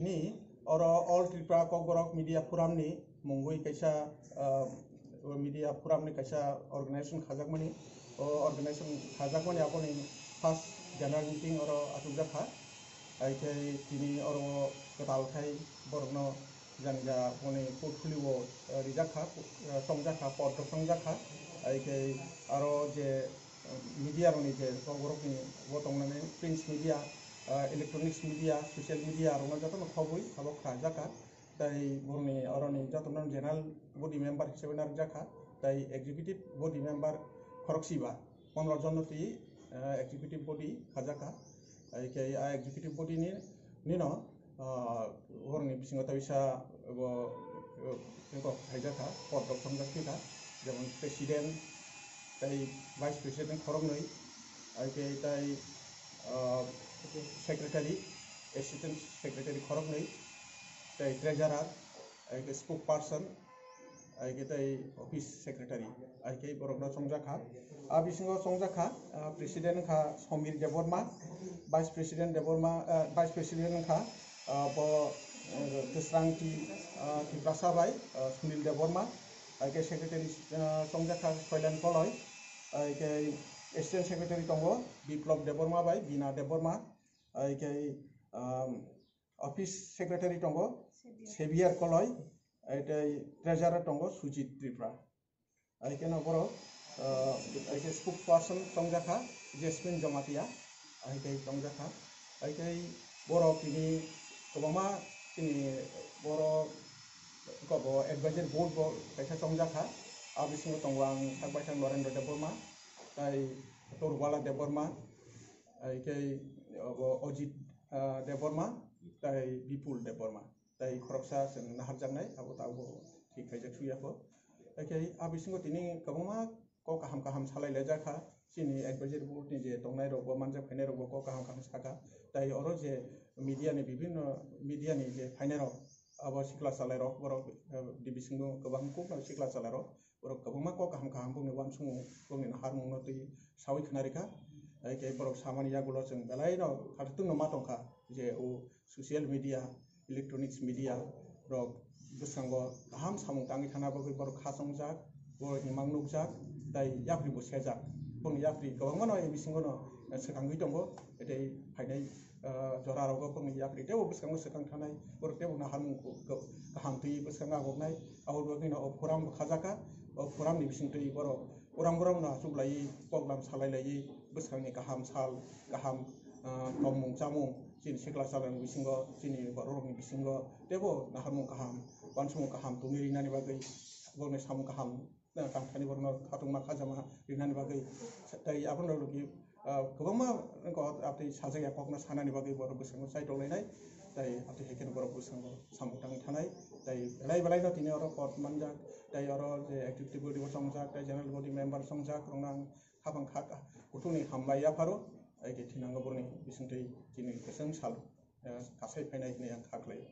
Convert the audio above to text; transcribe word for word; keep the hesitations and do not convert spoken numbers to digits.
Ni oro All Tripura Kokborok Media Forum ni mungwi kaisa, ah, media forum ni kaisa organization khajakmani. O organization khajakmani aboni first general meeting oro achukjak kha. Hai khe tini oro kwtal khai borokno jani ja boni portfolio, eh, rijak kha, eh, chongjak kha, potrok chongjak kha. Hai khe aro je, eh, media rokni je borokni bo tongnani print media, eh, electronics media, social media rokno jotono khobwi abo khlajak kha. Tai borokni oroni jotono general body member hisabe narwkjak kha. Tai executive body member khorokchiba, pondro jon no twi, eh, executive body khajak kha. Hai khe a executive body ni, nino, ah, borokni bisingo ta bisa bo, eh, kok khaijak kha, potrok chongjak thwi kha, jemon president, tai vice president khoroknwi, hai khe tai, ah, secretary, assistant secretary khoroknwi, tai treasurer, hai khe spokesperson, hai khe tai office secretary, hai khe borokno chongjak kha. A bisingo chongjak kha, ah, president wngkha Somir Debbarma, vice president Debbarma, ah, vice president wngkha, ah, bo, eh, Kwsrang Ti-, ah, Tiprasa bai, ah, Sunil Debbarma, hai khe secretary, ah, chongjak kha Soilan Koloi, hai khe assistant secretary tongo Biplab Debbarma bai Bina Debbarma, hai khe, ah, office secretary tongo Xavier Koloi, hai tei treasurer tongo Sujit Tripura. Hai khe no borok, ah, hai khe spokesperson chongjak kha Jasmine Jamatia, hai khe chongjak kha. Hai khe borok tini kwbangma tini borok kobo advisory board bo kaisa chongjak kha. A bisingo tongo ang sak bai sak Norendra Debbarma, tai Torbala Debbarma, hai khe obo Ajit, ah, Debbarma, tai Bipul Debbarma. Tai khoroksa chwng naharjaknai, abo tabuk thik khaijak suyakho. Hakhe a bisingo tini kwbangma kok kaham kaham salai laijak kha. Chini advisory board ni je tongnai rok bo, manjak phainai rok bo kok kaham kaham saka. Tai oro je media ni bibhinno media ni je phainai rok, abo sikla chalai rok, borok, eh, di bisingo kwbang kok no sikla chalai rok, borok kwbangma kok kaham kaham bongni uansukmung, bongni naharmung no twi sawi khna rikha. Hakhe borok samani yagulo chwng belai no khatungno ma tongkha je o social media, electronics media rok bwskango kaham samung tangwi thana bagwi borok kha chongjak, borokni mang nukjak, tai yapri bo sejak. Bongni yapri kwbangma no, bisingo no, eh, swkangwi tongo, tei phainai, eh, jora rogo bongni yapri teibo bwskango swkang thanai, borok teibo naharmung ko-, ko-, kaham twi bwskango agoknai. Aboni bagwi no o forum bo khajak kha, o forum ni bisingtwi borok uram uram no achuk laiwi, program salai laiwi, bwskangni kaham sal, kaham, ah, tongmung chamung, chini sikla chalani bisingo, chini borok rokni bisingo teibo naharmung kaham, uansukmung kaham tongwi rinani bagwi, borokni samung kaham, ah, tangthani borokno khatungma khajama rinani bagwi, tei abono logi, ah, kwbangma kok, ah, tei sajak ya kokno sanani bagwi borok bwskango chaitok lainai, tei, ah, tei hai kheno borok bwskango samung tangwi thanai, tei belai belai no tini oro kot manjak, tei oro je executive body bo chongjak, tei general body member chongjak, rokno ang khapang kha kuthukni hambai yapharo, tei thinango borokni bisingtwi chini kwchwng sal, eh, kasai phainai hinwi ang kha khlaio.